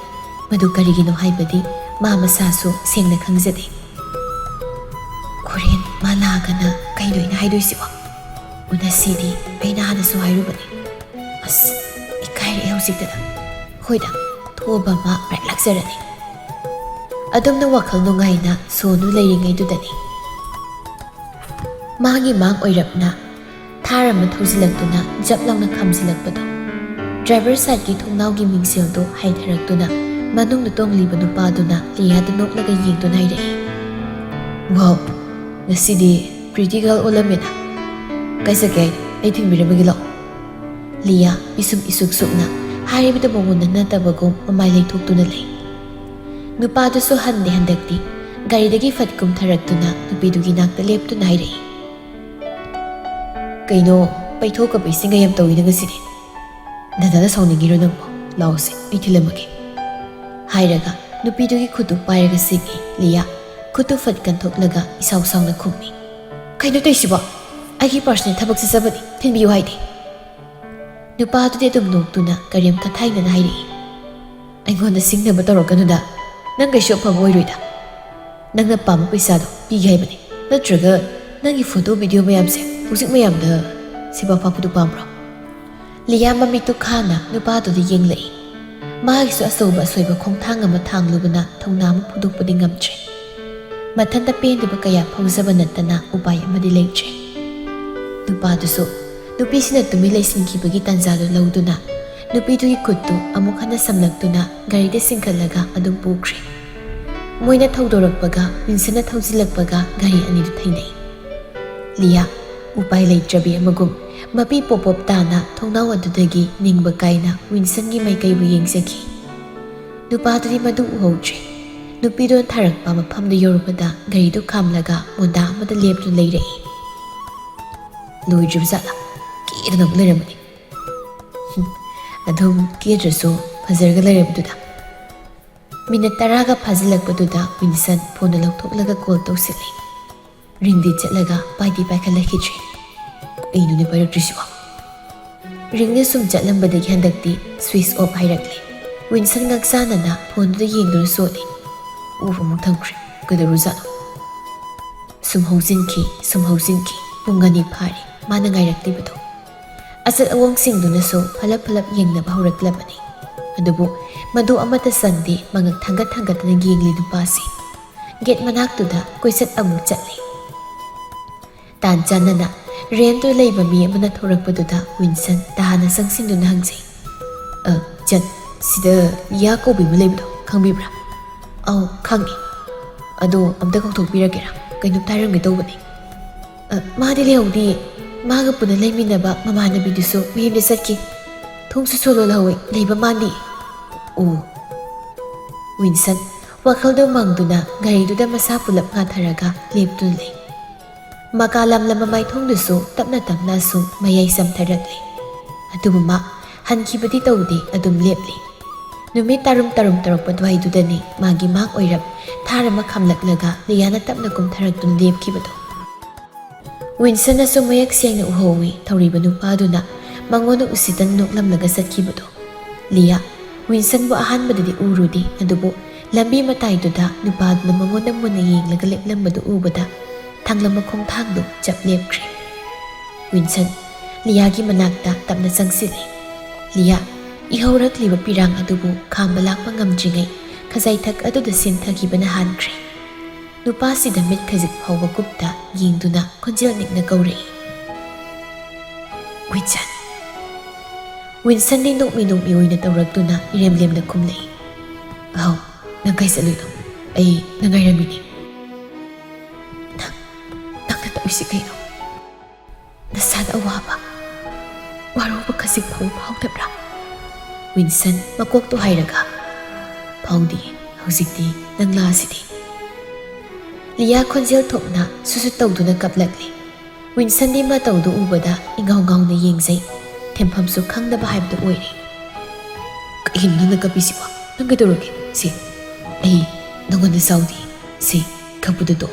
ꯃꯗꯨ ꯀꯔꯤꯒꯤꯅꯣ ꯍꯥꯏꯕꯗꯤ ꯃꯥ ꯃꯁꯥꯁꯨ ꯁꯦꯡꯅ ꯈꯪꯖꯗꯦ꯫ "ꯍꯣꯔꯦꯟ ꯃꯥ ꯂꯥꯛꯑꯒꯅ ꯀꯩꯅꯣ ꯑꯩꯅ ꯍꯥꯏꯗꯣꯏꯁꯤꯕꯣ? ꯎꯅꯁꯤꯗꯤ ꯑꯩꯅ ꯍꯥꯟꯅꯁꯨ ꯍꯥꯏꯔꯨꯕꯅꯤ꯫ ꯑꯁ, ꯏꯀꯥꯏꯔꯛꯑꯦ ꯍꯧꯖꯤꯛꯇꯗ꯫ ꯍꯣꯏꯗ, ꯊꯣꯛꯑꯕ ꯑꯃ ꯔꯥꯏꯠ ꯂꯥꯛꯆꯔꯅꯤ꯫" ꯑꯗꯨꯝꯅ ꯋꯥꯈꯜ ꯅꯨꯡꯉꯥꯏꯅ ꯁꯣꯅꯨ ꯂꯩꯔꯤꯉꯩꯗꯨꯗꯅꯤ ꯃꯥꯒꯤ ꯃꯥꯡ ꯑꯣꯏꯔꯞꯅ ꯊꯥꯔ ꯑꯃ ꯊꯧꯖꯤꯜꯂꯛꯇꯨꯅ ꯖꯞ ꯂꯥꯎꯅ ꯈꯥꯝꯖꯤꯜꯂꯛꯄꯗꯣ꯫ ꯗ꯭ꯔꯥꯏꯚꯔ ꯁꯥꯏꯠꯀꯤ ꯊꯣꯡꯅꯥꯎꯒꯤ ꯃꯤꯡꯁꯦꯜꯗꯨ ꯍꯥꯏꯊꯔꯛꯇꯨꯅ ꯃꯅꯨꯡꯗ ꯇꯣꯡꯂꯤꯕ ꯅꯨꯄꯥꯗꯨꯅ ꯂꯤꯌꯥꯗ ꯅꯣꯛꯂꯒ ꯌꯦꯡꯗꯨꯅ ꯍꯥꯏꯔꯛꯏ, "ꯋꯥꯎ, ꯉꯁꯤꯗꯤ ꯄ꯭ꯔꯤꯇꯤ ꯒꯔꯜ ꯑꯣꯜꯂꯝꯃꯦꯅ꯫ ꯀꯥꯏ ꯆꯠꯀꯦ ꯍꯥꯏꯅꯣ? ꯑꯩ ꯊꯤꯟꯕꯤꯔꯝꯃꯒꯦ ꯂꯥꯛꯑꯣ꯫" ꯂꯤꯌꯥ ꯄꯤꯁꯨꯝ ꯏꯁꯨꯛ ꯁꯨꯛꯅ ꯍꯥꯏꯔꯤꯕꯗꯨ ꯃꯉꯣꯟꯗ ꯅꯠꯇꯕꯒꯨꯝ ꯃꯃꯥꯏ ꯂꯩꯊꯣꯛꯇꯨꯅ ꯂꯩ꯫ ꯅꯨꯄꯥꯗꯨꯁꯨ ꯍꯟꯗꯦ ꯍꯟꯗꯛꯇꯤ꯫ ꯒꯥꯔꯤꯗꯒꯤ ꯐꯠ ꯀꯨꯝꯊꯔꯛꯇꯨꯅ ꯅꯨꯄꯤꯗꯨꯒꯤ ꯅꯥꯛꯇ ꯂꯦꯞꯇꯨꯅ ꯍꯥꯏꯔꯛꯏ, "ꯀꯩꯅꯣ, ꯄꯩꯊꯣꯛꯀ ꯄꯩꯁꯤꯡꯒ ꯌꯥꯝ ꯇꯧꯏꯅ ꯉꯁꯤꯗꯤ? ꯗꯗꯥꯗ ꯁꯥꯎꯅꯤꯡꯉꯤꯔꯣ ꯅꯪꯕꯣ? ꯂꯥꯛꯑꯣꯁꯦ, ꯑꯩ ꯊꯤꯜꯂꯝꯃꯒꯦ꯫" ꯍꯥꯏꯔꯒ ꯅꯨꯄꯤꯗꯨꯒꯤ ꯈꯨꯠꯇꯨ ꯄꯥꯏꯔꯒ ꯆꯤꯡꯏ꯫ ꯂꯤꯌꯥ ꯈꯨꯠꯇꯨ ꯐꯠ ꯀꯟꯊꯣꯛꯂꯒ ꯏꯁꯥꯎ ꯁꯥꯎꯅ ꯈꯨꯝꯃꯤ, "ꯀꯩꯅꯣ ꯇꯧꯏꯁꯤꯕꯣ? ꯑꯩꯒꯤ ꯄꯥꯔꯁꯅꯦꯜ ꯊꯕꯛ ꯆꯠꯆꯕꯅꯤ, ꯊꯤꯟꯕꯤꯌꯨ ꯍꯥꯏꯗꯦ꯫" ꯅꯨꯄꯥꯗꯨꯗꯤ ꯑꯗꯨꯝ ꯅꯣꯛꯇꯨꯅ ꯀꯔꯦꯝ ꯀꯊꯥꯏꯅꯅ ꯍꯥꯏꯔꯛꯏ, "ꯑꯩꯉꯣꯟꯗ ꯁꯤꯡꯅꯕ ꯇꯧꯔꯛꯀꯅꯨꯗ꯫ ꯅꯪ ꯀꯩꯁꯨ ꯑꯐꯕ ꯑꯣꯏꯔꯣꯏꯗ꯫ ꯅꯪꯅ ꯄꯥꯝꯕ ꯄꯩꯁꯥꯗꯣ ꯄꯤꯒꯦ ꯍꯥꯏꯕꯅꯤ꯫ ꯅꯠꯇ꯭ꯔꯒ ꯅꯪꯒꯤ ꯐꯣꯇꯣ ꯚꯤꯗꯤꯑꯣ ꯃꯌꯥꯝꯁꯦ ꯍꯧꯖꯤꯛ ꯃꯌꯥꯝꯗ ꯁꯦꯕꯥ ꯐꯥꯛꯄꯗꯨ ꯄꯥꯝꯕ꯭ꯔꯣ?" ꯂꯤꯌꯥ ꯃꯃꯤꯠꯇꯨ ꯈꯥꯅ ꯅꯨꯄꯥꯗꯨꯗ ꯌꯦꯡꯂꯛꯏ꯫ ꯃꯥꯒꯤꯁꯨ ꯑꯆꯧꯕ ꯑꯁꯣꯏꯕ ꯈꯣꯡꯊꯥꯡ ꯑꯃ ꯊꯥꯡꯂꯨꯕꯅ ꯊꯧꯅꯥ ꯑꯃ ꯐꯨꯗꯣꯛꯄꯗꯤ ꯉꯝꯗ꯭ꯔꯦ꯫ ꯃꯊꯟꯇ ꯄꯦꯟꯗꯕ ꯀꯌꯥ ꯐꯥꯎꯖꯕ ꯅꯠꯇꯅ ꯎꯄꯥꯏ ꯑꯃꯗꯤ ꯂꯩꯇ꯭ꯔꯦ꯫ ꯅꯨꯄꯥꯗꯨꯁꯨ ꯅꯨꯄꯤꯁꯤꯅ ꯇꯨꯃꯤꯟ ꯂꯩꯁꯤꯟꯈꯤꯕꯒꯤ ꯇꯥꯟꯖꯥꯗꯨ ꯂꯧꯗꯨꯅ ꯅꯨꯄꯤꯗꯨꯒꯤ ꯈꯨꯠꯇꯨ ꯑꯃꯨꯛ ꯍꯟꯅ ꯁꯝꯂꯛꯇꯨꯅ ꯒꯥꯔꯤꯗ ꯆꯤꯡꯈꯠꯂꯒ ꯑꯗꯨꯝ ꯄꯨꯈ꯭ꯔꯦ꯫ ꯃꯣꯏꯅ ꯊꯧꯗꯣꯔꯛꯄꯒ ꯋꯤꯟꯁꯟꯅ ꯊꯧꯖꯤꯜꯂꯛꯄꯒ ꯒꯥꯔꯤ ꯑꯅꯤꯗꯨ ꯊꯩꯅꯩ꯫ ꯂꯤꯌꯥ, ꯎꯄꯥꯏ ꯂꯩꯇ꯭ꯔꯕꯤ ꯑꯃꯒꯨꯝ ꯃꯄꯤ ꯄꯣꯞ ꯄꯣꯞ ꯇꯥꯅ ꯊꯣꯡꯅꯥꯎ ꯑꯗꯨꯗꯒꯤ ꯅꯤꯡꯕ ꯀꯥꯏꯅ ꯋꯤꯟꯁꯟꯒꯤ ꯃꯥꯏꯀꯩꯕꯨ ꯌꯦꯡꯖꯈꯤ꯫ ꯅꯨꯄꯥꯗꯨꯗꯤ ꯃꯗꯨ ꯎꯍꯧꯗ꯭ꯔꯦ꯫ ꯅꯨꯄꯤꯗꯨꯅ ꯊꯥꯔꯛꯄ ꯃꯐꯝꯗꯨ ꯌꯧꯔꯨꯕꯗ ꯒꯥꯔꯤꯗꯨ ꯈꯥꯝꯂꯒ ꯃꯣꯟꯗꯥ ꯑꯃꯗ ꯂꯦꯞꯇꯨꯅ ꯂꯩꯔꯛꯏ꯫ ꯂꯣꯏꯗ꯭ꯔꯤꯕ ꯖꯥꯠꯂꯥ? ꯀꯦꯗꯅ ꯑꯃꯨꯛ ꯂꯩꯔꯝꯃꯅꯤ꯫ ꯍꯨꯝ, ꯑꯗꯨꯝ ꯀꯦꯗ꯭ꯔꯁꯨ ꯐꯖꯔꯒ ꯂꯩꯔꯕꯗꯨꯗ꯫ ꯃꯤꯅꯠ ꯇꯔꯥꯒ ꯐꯥꯖꯤꯜꯂꯛꯄꯗꯨꯗ ꯋꯤꯟꯁꯟ ꯐꯣꯟꯗꯨ ꯂꯧꯊꯣꯛꯂꯒ ꯀꯣꯜ ꯇꯧꯁꯤꯜꯂꯤ꯫ ꯔꯤꯡꯗꯤ ꯆꯠꯂꯒ ꯄꯥꯏꯗꯤ ꯄꯥꯏꯈꯠꯂꯛꯈꯤꯗ꯭ꯔꯦ꯫ ꯀꯩꯅꯣꯅꯦ ꯄꯥꯏꯔꯛꯇ꯭ꯔꯤꯁꯤꯕꯣ? ꯔꯤꯡꯗꯤ ꯁꯨꯝ ꯆꯠꯂꯝꯕꯗꯒꯤ ꯍꯟꯗꯛꯇꯤ ꯁ꯭ꯋꯤꯆ ꯑꯣꯐ ꯍꯥꯏꯔꯛꯂꯦ꯫ ꯋꯤꯟꯁꯟ ꯉꯛꯆꯥꯟꯅꯅ ꯐꯣꯟꯗꯨꯗ ꯌꯦꯡꯗꯨꯅ ꯁꯣꯜꯂꯤ꯫ ꯑꯣꯐ ꯑꯃꯨꯛ ꯊꯝꯈ꯭ꯔꯦ꯫ ꯀꯩꯗꯧꯔꯖꯥꯠꯅꯣ? ꯁꯨꯝ ꯍꯧꯖꯤꯟꯈꯤ, ꯁꯨꯝ ꯍꯧꯖꯤꯟꯈꯤ꯫ ꯄꯨꯡ ꯑꯅꯤ ꯐꯥꯔꯦ ꯃꯥꯅ ꯉꯥꯏꯔꯛꯂꯤꯕꯗꯣ꯫ ꯑꯆꯠ ꯑꯋꯣꯡꯁꯤꯡꯗꯨꯅꯁꯨ ꯐꯂꯞ ꯐꯂꯞ ꯌꯦꯡꯅꯕ ꯍꯧꯔꯛꯂꯕꯅꯤ꯫ ꯑꯗꯨꯕꯨ ꯃꯗꯨ ꯑꯃꯠꯇ ꯆꯪꯗꯦ ꯃꯉꯛ ꯊꯥꯡꯒꯠ ꯊꯥꯡꯒꯠꯇꯅ ꯌꯦꯡꯂꯤ ꯅꯨꯄꯥꯁꯤ꯫ ꯒꯦꯠ ꯃꯅꯥꯛꯇꯨꯗ ꯀꯣꯏꯆꯠ ꯑꯃꯨꯛ ꯆꯠꯂꯤ꯫ ꯇꯥꯟ ꯆꯥꯟꯅꯅ ꯔꯦꯟꯠꯇ ꯂꯩꯕ ꯃꯤ ꯑꯃꯅ ꯊꯣꯔꯛꯄꯗꯨꯗ ꯋꯤꯟꯁꯟ ꯇꯥꯅ ꯆꯪꯁꯤꯟꯗꯨꯅ ꯍꯪꯖꯩ, "ꯑ, ꯖꯟ, ꯁꯤꯗ ꯂꯤꯌꯥ ꯀꯧꯕꯤ ꯑꯃ ꯂꯩꯕꯗꯣ ꯈꯪꯕꯤꯕ꯭ꯔꯥ?" "ꯑꯧ, ꯈꯪꯉꯤ꯫ ꯑꯗꯣ ꯑꯝꯇ ꯀꯧꯊꯣꯛꯄꯤꯔꯒꯦꯔꯥ? ꯀꯩꯅꯣꯝꯇ ꯍꯥꯏꯔꯝꯒꯦ ꯇꯧꯕꯅꯦ꯫" "ꯑ, ꯃꯥꯗꯤ ꯂꯩꯍꯧꯗꯤꯌꯦ꯫ ꯃꯥꯒ ꯄꯨꯟꯅ ꯂꯩꯃꯤꯟꯅꯕ ꯃꯃꯥꯟꯅꯕꯤꯗꯨꯁꯨ ꯃꯌꯨꯝꯗ ꯆꯠꯈꯤ꯫ ꯊꯣꯡꯁꯨ ꯁꯣ ꯂꯣꯜꯍꯧꯋꯦ, ꯂꯩꯕ ꯃꯥꯜꯂꯤ꯫" "ꯑꯣ꯫" ꯋꯤꯟꯁꯟ ꯋꯥꯈꯜꯗꯣ ꯃꯪꯗꯨꯅ ꯒꯥꯔꯤꯗꯨꯗ ꯃꯁꯥ ꯄꯨꯂꯞ ꯉꯥꯊꯔꯒ ꯂꯦꯞꯇꯨꯅ ꯂꯩ꯫ ꯃꯀꯥ ꯂꯝꯂꯝꯕ ꯃꯥꯏꯊꯣꯡꯗꯨꯁꯨ ꯇꯞꯅ ꯇꯞꯅ ꯁꯨꯝ ꯃꯌꯥꯏ ꯆꯝꯊꯔꯛꯂꯦ꯫ ꯑꯗꯨꯕꯨ ꯃꯥ ꯍꯟꯈꯤꯕꯗꯤ ꯇꯧꯗꯦ, ꯑꯗꯨꯝ ꯂꯦꯞꯂꯤ꯫ ꯅꯨꯃꯤꯠ ꯇꯥꯔꯨꯝ ꯇꯥꯔꯨꯝ ꯇꯧꯔꯛꯄ ꯑꯗꯨꯋꯥꯏꯗꯨꯗꯅꯤ ꯃꯥꯒꯤ ꯃꯥꯡ ꯑꯣꯏꯔꯞ ꯊꯥꯔ ꯑꯃ ꯈꯥꯝꯂꯛꯂꯒ ꯂꯤꯌꯥꯅ ꯇꯞꯅ ꯀꯨꯝꯊꯔꯛꯇꯨꯅ ꯂꯦꯞꯈꯤꯕꯗꯣ꯫ ꯋꯤꯟꯁꯟꯅꯁꯨ ꯃꯌꯦꯛ ꯁꯦꯡꯅ ꯎꯍꯧꯏ ꯊꯧꯔꯤꯕ ꯅꯨꯄꯥꯗꯨꯅ ꯃꯉꯣꯟꯗ ꯎꯁꯤꯠꯇꯅ ꯅꯣꯛꯂꯝꯂꯒ ꯆꯠꯈꯤꯕꯗꯣ꯫ ꯂꯤꯌꯥ ꯋꯤꯟꯁꯟꯕꯨ ꯑꯍꯥꯟꯕꯗꯗꯤ ꯎꯔꯨꯗꯦ, ꯑꯗꯨꯕꯨ ꯂꯝꯕꯤ ꯃꯇꯥꯏꯗꯨꯗ ꯅꯨꯄꯥꯗꯨꯅ ꯃꯉꯣꯟꯗ ꯃꯨꯟꯅ ꯌꯦꯡꯂꯒ ꯂꯦꯞꯂꯝꯕꯗꯨ ꯎꯕꯗ ꯊꯥꯡꯂꯝꯕ ꯈꯣꯡꯊꯥꯡꯗꯨ ꯆꯞ ꯂꯦꯞꯈ꯭ꯔꯦ꯫ ꯋꯤꯟꯁꯟ ꯂꯤꯌꯥꯒꯤ ꯃꯅꯥꯛꯇ ꯇꯞꯅ ꯆꯪꯁꯤꯜꯂꯦ꯫ ꯂꯤꯌꯥ ꯏꯍꯧꯔꯛꯂꯤꯕ ꯄꯤꯔꯥꯡ ꯑꯗꯨꯕꯨ ꯈꯥꯝꯕ ꯂꯥꯛꯄ ꯉꯝꯗ꯭ꯔꯤꯉꯩ ꯈꯖꯥꯏꯊꯛ ꯑꯗꯨꯗ ꯁꯦꯝꯊꯈꯤꯕꯅ ꯍꯥꯟꯈ꯭ꯔꯦ꯫ ꯅꯨꯄꯥꯁꯤꯗ ꯃꯤꯠ ꯈꯖꯤꯛ ꯐꯥꯎꯕ ꯀꯨꯞꯇ ꯌꯦꯡꯗꯨꯅ ꯈꯣꯟꯖꯦꯜ ꯅꯤꯛꯅ ꯀꯧꯔꯛꯏ, "ꯋꯤꯟꯁꯟ!" ꯋꯤꯟꯁꯟꯗꯤ ꯅꯣꯛꯃꯤ ꯅꯣꯛꯃꯤ ꯑꯣꯏꯅ ꯇꯧꯔꯛꯇꯨꯅ ꯏꯔꯦꯝ ꯂꯦꯝꯅ ꯈꯨꯝꯂꯛꯏ, "ꯑꯍꯧ, ꯅꯪ ꯀꯥꯏ ꯆꯠꯂꯨꯏꯅꯣ? ꯑꯩ ꯅꯪ ꯉꯥꯏꯔꯝꯃꯤꯅꯦ꯫ ꯅꯪ, ꯅꯪꯅ ꯇꯧꯔꯤꯁꯤ ꯀꯩꯅꯣ? ꯅꯁꯥꯗ ꯑꯋꯥꯕ, ꯋꯥꯔꯧꯕ ꯈꯖꯤꯛ ꯐꯥꯎꯕ ꯐꯥꯎꯗꯕ꯭ꯔꯥ?" ꯋꯤꯟꯁꯟ ꯃꯀꯣꯛꯇꯨ ꯍꯥꯏꯔꯒ, "ꯐꯥꯎꯗꯤꯌꯦ, ꯍꯧꯖꯤꯛꯇꯤ ꯅꯪ ꯂꯥꯛꯑꯁꯤꯗꯤ꯫" ꯂꯤꯌꯥ ꯈꯣꯟꯖꯦꯜ ꯊꯣꯛꯅ ꯁꯨꯁꯨ ꯇꯧꯗꯨꯅ ꯀꯞꯂꯛꯂꯤ꯫ ꯋꯤꯟꯁꯟꯗꯤ ꯃꯇꯧꯗꯨ ꯎꯕꯗ ꯏꯉꯥꯎ ꯉꯥꯎꯅ ꯌꯦꯡꯖꯩ꯫ ꯊꯦꯝꯐꯝꯁꯨ ꯈꯪꯗꯕ ꯍꯥꯏꯕꯗꯨ ꯑꯣꯏꯔꯦ꯫ "ꯀꯩꯒꯤꯅꯣ ꯅꯪꯅ ꯀꯞꯄꯤꯁꯤꯕꯣ? ꯅꯪ ꯀꯩꯗꯧꯔꯒꯦ? ꯁꯤ, ꯑꯩ ꯅꯉꯣꯟꯗ ꯁꯥꯎꯗꯦ꯫ ꯁꯤ, ꯀꯞꯄꯗꯨ ꯇꯣꯛ꯫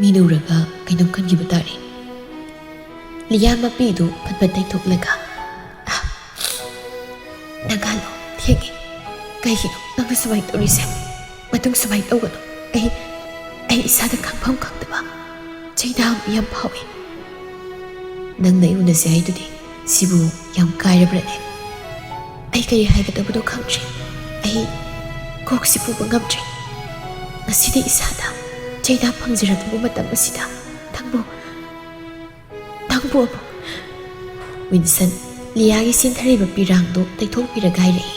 ꯃꯤꯅ ꯎꯔꯒ ꯀꯩꯅꯣꯝ ꯈꯟꯈꯤꯕ ꯇꯥꯔꯦ꯫" ꯂꯤꯌꯥ ꯃꯄꯤꯗꯨ ꯐꯠ ꯐꯠ ꯇꯩꯊꯣꯛꯂꯒ, "ꯑꯥ, ꯅꯪ ꯍꯜꯂꯣ, ꯊꯦꯡꯉꯦ꯫ ꯀꯩꯒꯤꯅꯣ ꯅꯪꯅ ꯁꯨꯃꯥꯏꯅ ꯇꯧꯔꯤꯁꯦ? ꯃꯇꯨꯡ ꯁꯨꯃꯥꯏꯅ ꯇꯧꯒꯅꯨ꯫ ꯑꯩ, ꯑꯩ ꯏꯁꯥꯗ ꯈꯪꯐꯝ ꯈꯪꯗꯕ ꯆꯩꯅꯥ ꯑꯃ ꯌꯥꯝ ꯐꯥꯎꯏ꯫" "ꯅꯪꯅ ꯑꯩ ꯎꯅꯁꯦ ꯍꯥꯏꯗꯨꯗꯤ ꯁꯤꯕꯨ ꯌꯥꯝ ꯀꯥꯏꯔꯕ꯭ꯔꯅꯦ? ꯑꯩ ꯀꯔꯤ ꯍꯥꯏꯒꯗꯕꯅꯣ ꯈꯪꯗ꯭ꯔꯦ꯫ ꯑꯩ ꯀꯣꯛꯁꯤ ꯄꯨꯕ ꯉꯝꯗ꯭ꯔꯦ꯫ ꯉꯁꯤꯗꯤ ꯏꯁꯥꯗ ꯆꯩꯅꯥ ꯐꯪꯖꯔꯛꯂꯕ ꯃꯇꯝ ꯑꯁꯤꯗ ꯅꯪꯕꯨ, ꯅꯪꯕꯨ ꯑꯃꯨꯛ꯫" ꯋꯤꯟꯁꯟ ꯂꯤꯌꯥꯒꯤ ꯁꯤꯟꯊꯔꯤꯕ ꯄꯤꯔꯥꯡꯗꯨ ꯇꯩꯊꯣꯛꯄꯤꯔꯒ ꯍꯥꯏꯔꯛꯏ,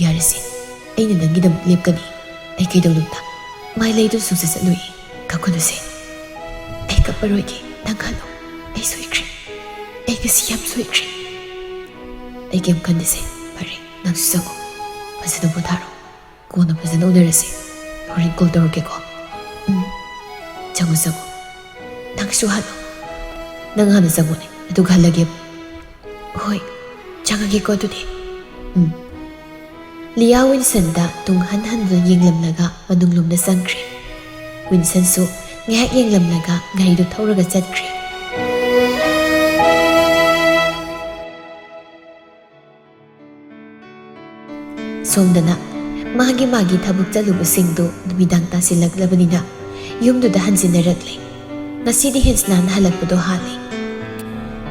"ꯌꯥꯔꯦꯁꯦ, ꯑꯩꯅ ꯅꯪꯒꯤꯗꯃꯛ ꯂꯦꯞꯀꯅꯤ꯫ ꯑꯩ ꯀꯩꯗꯧꯅꯨꯡꯗ ꯃꯥꯏ ꯂꯩꯗꯨꯅ ꯁꯨꯡꯆꯠ ꯆꯠꯂꯣꯏ꯫ ꯀꯛꯀꯅꯨꯁꯦ꯫ ꯑꯩ ꯀꯞꯄꯔꯣꯏꯒꯦ, ꯅꯪ ꯍꯜꯂꯣ꯫ ꯑꯩ ꯁꯣꯏꯈ꯭ꯔꯦ꯫ ꯑꯩ ꯉꯁꯤ ꯌꯥꯝ ꯁꯣꯏꯈ꯭ꯔꯦ꯫ ꯑꯩ ꯀꯩꯝ ꯈꯟꯗꯦꯁꯦ꯫ ꯐꯔꯦ, ꯅꯪꯁꯨ ꯆꯪꯉꯣ꯫ ꯐꯖꯅ ꯄꯣꯊꯥꯔꯣ꯫ ꯀꯣꯟꯅ ꯐꯖꯅ ꯎꯅꯔꯁꯦ꯫ ꯍꯣꯔꯦꯟ ꯀꯣꯜ ꯇꯧꯔꯛꯀꯦꯀꯣ꯫ ꯎꯝ, ꯆꯪꯉꯣ, ꯆꯪꯉꯣ꯫ ꯅꯪꯁꯨ ꯍꯜꯂꯣ꯫ ꯅꯪ ꯍꯥꯟꯅ ꯆꯪꯉꯣꯅꯦ, ꯑꯗꯨꯒ ꯍꯜꯂꯒꯦ꯫" "ꯍꯣꯏ, ꯆꯪꯉꯒꯦꯀꯣ ꯑꯗꯨꯗꯤ꯫" ꯎꯝ꯫ ꯂꯤꯌꯥ ꯋꯤꯟꯁꯟꯗ ꯇꯨꯡ ꯍꯟ ꯍꯟꯗꯨꯅ ꯌꯦꯡꯂꯝꯂꯒ ꯃꯅꯨꯡꯂꯣꯝꯗ ꯆꯪꯈ꯭ꯔꯦ꯫ ꯋꯤꯟꯁꯟꯁꯨ ꯉꯥꯏꯍꯥꯛ ꯌꯦꯡꯂꯝꯂꯒ ꯒꯥꯔꯤꯗꯨ ꯊꯧꯔꯒ ꯆꯠꯈ꯭ꯔꯦ꯫ ꯁꯣꯝꯗꯅ ꯃꯥꯒꯤ ꯃꯥꯒꯤ ꯊꯕꯛ ꯆꯠꯂꯨꯕꯁꯤꯡꯗꯨ ꯅꯨꯃꯤꯗꯥꯡ ꯇꯥꯁꯤꯜꯂꯛꯂꯕꯅꯤꯅ ꯌꯨꯝꯗꯨꯗ ꯍꯟꯖꯤꯟꯅꯔꯛꯂꯦ꯫ ꯉꯁꯤꯗꯤ ꯍꯦꯟꯁꯅꯥꯅ ꯍꯜꯂꯛꯄꯗꯣ ꯍꯥꯜꯂꯦ꯫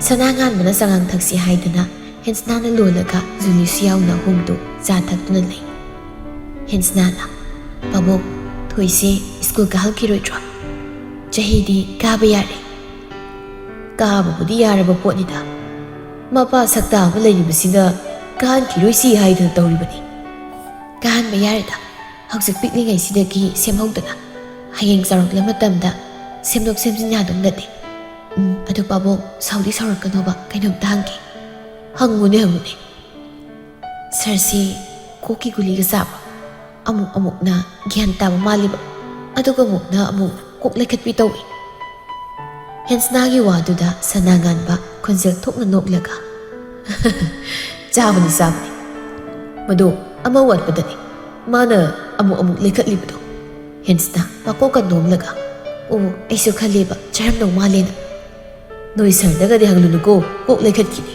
ꯁꯅꯥ ꯉꯥꯟꯕꯅ ꯆꯉꯥꯡ ꯊꯛꯁꯤ ꯍꯥꯏꯗꯅ ꯍꯦꯟꯁꯅꯥꯅ ꯂꯣꯜꯂꯒ ꯖꯨꯂꯤꯁꯨ ꯌꯥꯎꯅ ꯑꯍꯨꯝꯗꯨ ꯆꯥ ꯊꯛꯇꯨꯅ ꯂꯩ꯫ ꯍꯦꯟꯁꯅꯥꯅ, "ꯄꯥꯕꯨꯡ, ꯊꯣꯏꯁꯦ ꯁ꯭ꯀꯨꯜ ꯀꯥꯍꯜꯂꯛꯈꯤꯔꯣꯏꯗ꯭ꯔꯣ? ꯆꯍꯤꯗꯤ ꯀꯥꯕ ꯌꯥꯔꯦ꯫ ꯀꯥꯕꯕꯨꯗꯤ ꯌꯥꯔꯕ ꯄꯣꯠꯅꯤꯗ꯫ ꯃꯄꯥ ꯁꯛꯇꯥ ꯑꯃ ꯂꯩꯔꯤꯕꯁꯤꯗ ꯀꯥꯍꯟꯈꯤꯔꯣꯏꯁꯤ ꯍꯥꯏꯗꯨꯅ ꯇꯧꯔꯤꯕꯅꯤ꯫ ꯀꯥꯍꯟꯕ ꯌꯥꯔꯦꯗ꯫ ꯍꯧꯖꯤꯛ ꯄꯤꯛꯂꯤꯉꯩꯁꯤꯗꯒꯤ ꯁꯦꯝꯍꯧꯗꯅ ꯍꯌꯦꯡ ꯆꯥꯎꯔꯛꯂ ꯃꯇꯝꯗ ꯁꯦꯝꯗꯣꯛ ꯁꯦꯝꯖꯤꯟ ꯌꯥꯗꯧ ꯅꯠꯇꯦ꯫ ꯎꯝ, ꯑꯗꯨ ꯄꯥꯕꯨꯡ, ꯁꯥꯎꯗꯤ ꯁꯥꯎꯔꯛꯀꯅꯣꯕ, ꯀꯩꯅꯣꯝꯇ ꯍꯪꯒꯦ꯫ ꯍꯪꯉꯨꯅꯦ, ꯍꯪꯉꯨꯅꯦ꯫ ꯁꯥꯔꯁꯤ ꯀꯣꯛꯀꯤ ꯒꯨꯂꯤꯒ ꯆꯥꯕ꯭ꯔꯣ? ꯑꯃꯨꯛ ꯑꯃꯨꯛꯅ ꯒ꯭ꯌꯥꯟ ꯇꯥꯕ ꯃꯥꯜꯂꯤꯕ, ꯑꯗꯨꯒ ꯑꯃꯨꯛꯅ ꯑꯃꯨꯛ ꯀꯣꯛ ꯂꯩꯈꯠꯄꯤ ꯇꯧꯏ꯫ ꯍꯦꯟꯁꯅꯥꯒꯤ ꯋꯥꯗꯨꯗ ꯁꯅꯥꯉꯥꯟꯕ ꯈꯣꯟꯖꯦꯜ ꯊꯣꯛꯅ ꯅꯣꯛꯂꯒ, "ꯆꯥꯕꯅꯤ, ꯆꯥꯕꯅꯤ꯫ ꯃꯗꯣ ꯑꯃ ꯋꯥꯠꯄꯗꯅꯤ ꯃꯥꯅ ꯑꯃꯨꯛ ꯑꯃꯨꯛ ꯂꯩꯈꯠꯂꯤꯕꯗꯣ꯫" ꯍꯦꯟꯁꯅꯥ ꯃꯀꯣꯛꯀ ꯅꯣꯝꯂꯒ, "ꯑꯣ, ꯑꯩꯁꯨ ꯈꯜꯂꯦꯕ ꯆꯥꯔꯝꯗꯧ ꯃꯥꯜꯂꯦꯅ꯫ ꯅꯣꯏ ꯁꯥꯔꯗꯒꯗꯤ ꯍꯪꯂꯨꯅꯨꯀꯣ, ꯀꯣꯛ ꯂꯩꯈꯠꯈꯤꯅꯤ꯫"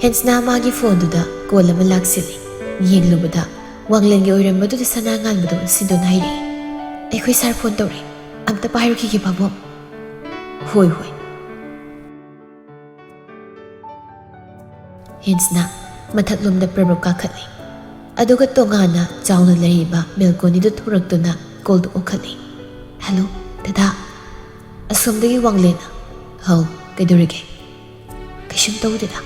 ꯍꯦꯟꯁꯅꯥ ꯃꯥꯒꯤ ꯐꯣꯟꯗꯨꯗ ꯀꯣꯜ ꯑꯃ ꯂꯥꯛꯁꯤꯜꯂꯤ꯫ ꯌꯦꯡꯂꯨꯕꯗ ꯋꯥꯡꯂꯦꯟꯒꯤ ꯑꯣꯏꯔꯝꯕꯗꯨꯗ ꯁꯅꯥ ꯉꯥꯟꯕꯗꯣ ꯁꯤꯟꯗꯨꯅ ꯍꯥꯏꯔꯛꯏ, "ꯑꯩꯈꯣꯏ ꯁꯥꯔ ꯐꯣꯟ ꯇꯧꯔꯛꯑꯦ, ꯑꯝꯇ ꯄꯥꯏꯔꯨꯈꯤꯒꯦ ꯄꯥꯕꯨꯡ꯫" "ꯍꯣꯏ, ꯍꯣꯏ꯫" ꯍꯦꯟꯁꯅꯥ ꯃꯊꯛꯂꯣꯝꯗ ꯄ꯭ꯔꯕ꯭ꯔꯞ ꯀꯥꯈꯠꯂꯤ꯫ ꯑꯗꯨꯒ ꯇꯣꯉꯥꯟꯅ ꯆꯥꯎꯅ ꯂꯩꯔꯤꯕ ꯕꯦꯜꯀꯣꯅꯤꯗꯨ ꯊꯣꯔꯛꯇꯨꯅ ꯀꯣꯜꯗꯨ ꯑꯣꯛꯈꯠꯂꯤ꯫ "ꯍꯜꯂꯣ, ꯗꯗꯥ꯫" ꯑꯁꯣꯝꯗꯒꯤ ꯋꯥꯡꯂꯦꯟꯅ, "ꯍꯥꯎ, ꯀꯩꯗꯧꯔꯒꯦ?" "ꯀꯩꯁꯨꯝ ꯇꯧꯗꯦꯗ꯫"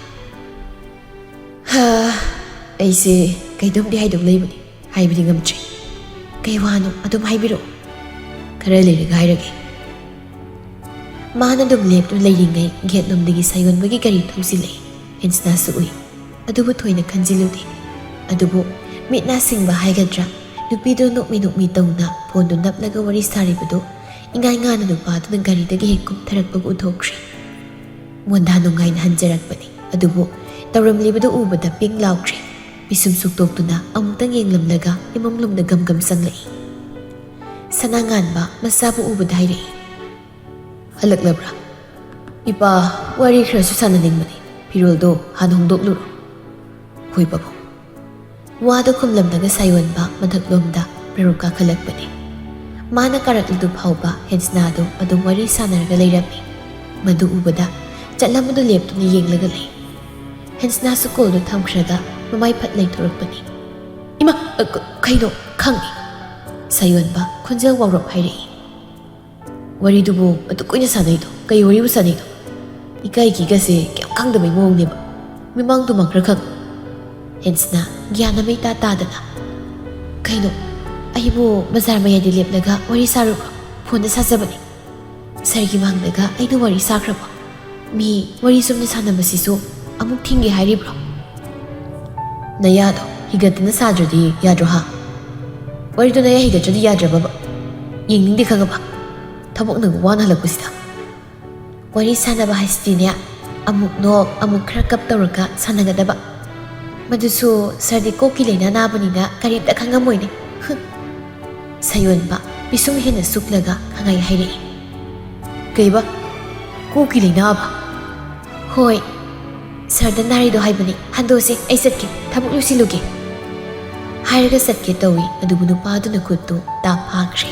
"ꯍꯥ, ꯑꯩꯁꯦ ꯀꯩꯅꯣꯝꯗꯤ ꯍꯥꯏꯗꯧ ꯂꯩꯕꯅꯤ, ꯍꯥꯏꯕꯗꯤ ꯉꯝꯗ꯭ꯔꯦ꯫" "ꯀꯩ ꯋꯥꯅꯣ? ꯑꯗꯨꯝ ꯍꯥꯏꯕꯤꯔꯛꯑꯣ꯫" "ꯈꯔ ꯂꯩꯔꯒ ꯍꯥꯏꯔꯒꯦ꯫" ꯃꯥꯅ ꯑꯗꯨꯝ ꯂꯦꯞꯇꯨꯅ ꯂꯩꯔꯤꯉꯩ ꯒꯦꯠꯂꯣꯝꯗꯒꯤ ꯁꯥꯌꯣꯟꯕꯒꯤ ꯒꯥꯔꯤ ꯊꯧꯖꯤꯜꯂꯛꯏ꯫ ꯍꯦꯟꯁꯅꯥꯁꯨ ꯎꯏ, ꯑꯗꯨꯕꯨ ꯊꯣꯏꯅ ꯈꯟꯖꯤꯜꯂꯨꯗꯦ꯫ ꯑꯗꯨꯕꯨ ꯃꯤꯠ ꯅꯥ ꯁꯤꯡꯕ ꯍꯥꯏꯒꯗ꯭ꯔꯥ, ꯅꯨꯄꯤꯗꯨ ꯅꯣꯛꯃꯤ ꯅꯣꯛꯃꯤ ꯇꯧꯅ ꯐꯣꯟꯗꯨ ꯅꯞꯂꯒ ꯋꯥꯔꯤ ꯁꯥꯔꯤꯕꯗꯨ ꯏꯉꯥꯏ ꯉꯥꯅ ꯅꯨꯄꯥꯗꯨꯅ ꯒꯥꯔꯤꯗꯒꯤ ꯍꯦꯛ ꯀꯨꯝꯊꯔꯛꯄꯒ ꯎꯊꯣꯛꯈ꯭ꯔꯦ꯫ ꯃꯣꯟꯗꯥ ꯅꯨꯡꯉꯥꯏꯅ ꯍꯟꯖꯔꯛꯄꯅꯤ, ꯑꯗꯨꯕꯨ ꯇꯧꯔꯝꯂꯤꯕꯗꯨ ꯎꯕꯗ ꯄꯤꯡ ꯂꯥꯎꯈ꯭ꯔꯦ꯫ ꯄꯤꯁꯨꯝ ꯁꯨꯛꯇꯣꯛꯇꯨꯅ ꯑꯃꯨꯛꯇꯪ ꯌꯦꯡꯂꯝꯂꯒ ꯏꯃꯝ ꯂꯨꯝꯅ ꯒꯝ ꯒꯝ ꯆꯪꯂꯛꯏ꯫ ꯁꯅꯥꯉꯥꯟꯕ ꯃꯆꯥꯕꯨ ꯎꯕꯗ ꯍꯥꯏꯔꯛꯏ, "ꯍꯜꯂꯛꯂꯕ꯭ꯔꯥ? ꯏꯄꯥ, ꯋꯥꯔꯤ ꯈꯔꯁꯨ ꯁꯥꯟꯅꯅꯤꯡꯕꯅꯤ꯫ ꯐꯤꯔꯣꯜꯗꯣ ꯍꯥꯟꯅ ꯍꯣꯡꯗꯣꯛꯂꯨꯔꯣ꯫" "ꯍꯣꯏ, ꯄꯥꯕꯨꯡ꯫" ꯋꯥꯗꯨ ꯈꯨꯝꯂꯝꯂꯒ ꯁꯥꯌꯣꯟꯕ ꯃꯊꯛꯂꯣꯝꯗ ꯄ꯭ꯔꯕ꯭ꯔꯞ ꯀꯥꯈꯠꯂꯛꯄꯅꯤ꯫ ꯃꯥꯅ ꯀꯥꯔꯛꯂꯤꯗꯨ ꯐꯥꯎꯕ ꯍꯦꯟꯁꯅꯥꯗꯨ ꯑꯗꯨꯝ ꯋꯥꯔꯤ ꯁꯥꯟꯅꯔꯒ ꯂꯩꯔꯝꯃꯤ꯫ ꯃꯗꯨ ꯎꯕꯗ ꯆꯠꯂꯝꯕꯗꯨ ꯂꯦꯞꯇꯨꯅ ꯌꯦꯡꯂꯒ ꯂꯩ꯫ ꯍꯦꯟꯁꯅꯥꯁꯨ ꯀꯣꯜꯗꯨ ꯊꯝꯈ꯭ꯔꯒ ꯃꯃꯥꯏ ꯐꯠ ꯂꯩꯊꯣꯔꯛꯄꯅꯤ꯫ "ꯏꯃꯥ, ꯑ, ꯀ-, ꯀꯩꯅꯣ? ꯈꯪꯉꯤ?" ꯁꯥꯌꯣꯟꯕ ꯈꯣꯟꯖꯦꯜ ꯋꯥꯎꯔꯞ ꯍꯥꯏꯔꯛꯏ꯫ "ꯋꯥꯔꯤꯗꯨꯕꯨ ꯑꯗꯨꯛ ꯀꯨꯏꯅ ꯁꯥꯟꯅꯩꯗꯣ? ꯀꯩ ꯋꯥꯔꯤꯕꯨ ꯁꯥꯟꯅꯩꯅꯣ? ꯏꯀꯥꯏ ꯀꯤꯒꯁꯦ ꯀꯩꯝ ꯈꯪꯗꯕꯩ ꯃꯑꯣꯡꯅꯦꯕ꯫ ꯃꯤꯃꯥꯡ ꯇꯨꯃꯥꯡ ꯈꯔ ꯈꯪ꯫ ꯍꯦꯟꯁꯅ ꯒ꯭ꯌꯥꯟ ꯑꯃ ꯏꯇꯥ ꯇꯥꯗꯅ, ꯀꯩꯅꯣ, ꯑꯩꯕꯨ ꯕꯖꯥꯔ ꯃꯌꯥꯏꯗ ꯂꯦꯞꯂꯒ ꯋꯥꯔꯤ ꯁꯥꯔꯨꯕ꯭ꯔꯣ? ꯐꯣꯟꯗ ꯁꯥꯖꯕꯅꯤ꯫ ꯁꯥꯔꯒꯤ ꯃꯥꯡꯗꯒ ꯑꯩꯅ ꯋꯥꯔꯤ ꯁꯥꯈ꯭ꯔꯕꯣ? ꯃꯤ ꯋꯥꯔꯤ ꯆꯨꯝꯅ ꯁꯥꯟꯅꯕꯁꯤꯁꯨ ꯑꯃꯨꯛ ꯊꯤꯡꯒꯦ ꯍꯥꯏꯔꯤꯕ꯭ꯔꯣ?" "ꯅꯌꯥꯗꯣ ꯍꯤꯒꯠꯇꯅ ꯁꯥꯗ꯭ꯔꯗꯤ ꯌꯥꯗ꯭ꯔꯣ, ꯍꯥ? ꯋꯥꯔꯤꯗꯣ ꯅꯌꯥ ꯍꯤꯒꯠꯇ꯭ꯔꯗꯤ ꯌꯥꯗ꯭ꯔꯕꯕ? ꯌꯦꯡꯅꯤꯡꯗꯦ, ꯈꯪꯉꯕ? ꯊꯕꯛꯅ ꯋꯥꯅ ꯍꯜꯂꯛꯄꯁꯤꯗ꯫ ꯋꯥꯔꯤ ꯁꯥꯟꯅꯕ ꯍꯥꯏꯁꯤꯗꯤꯅꯦ, ꯑꯃꯨꯛ ꯅꯣꯛ, ꯑꯃꯨꯛ ꯈꯔ ꯀꯞ ꯇꯧꯔꯒ ꯁꯥꯟꯅꯒꯗꯕ꯫ ꯃꯗꯨꯁꯨ ꯁꯥꯔꯗꯤ ꯀꯣꯛꯀꯤ ꯂꯥꯏꯅꯥ ꯅꯥꯕꯅꯤꯅ ꯀꯔꯤꯝꯇ ꯈꯪꯉꯝꯃꯣꯏꯅꯦ꯫" ꯁꯥꯌꯣꯟꯕ ꯄꯤꯁꯨꯝ ꯍꯦꯟꯅ ꯁꯨꯛꯂꯒ ꯈꯪꯍꯥꯏ ꯍꯥꯏꯔꯛꯏ꯫ "ꯀꯩꯕ? ꯀꯣꯛꯀꯤ ꯂꯥꯏꯅꯥꯕ?" "ꯍꯣꯏ, ꯁꯥꯔꯗ ꯅꯥꯔꯤꯗꯣ ꯍꯥꯏꯕꯅꯤ꯫ ꯍꯟꯗꯣꯛꯁꯦ, ꯑꯩ ꯆꯠꯀꯦ, ꯊꯕꯛ ꯂꯣꯏꯁꯤꯜꯂꯨꯒꯦ꯫" ꯍꯥꯏꯔꯒ ꯆꯠꯀꯦ ꯇꯧꯏ, ꯑꯗꯨꯕꯨ ꯅꯨꯄꯥꯗꯨꯅ ꯈꯨꯠꯇꯨ ꯇꯥꯞ ꯐꯥꯈ꯭ꯔꯦ꯫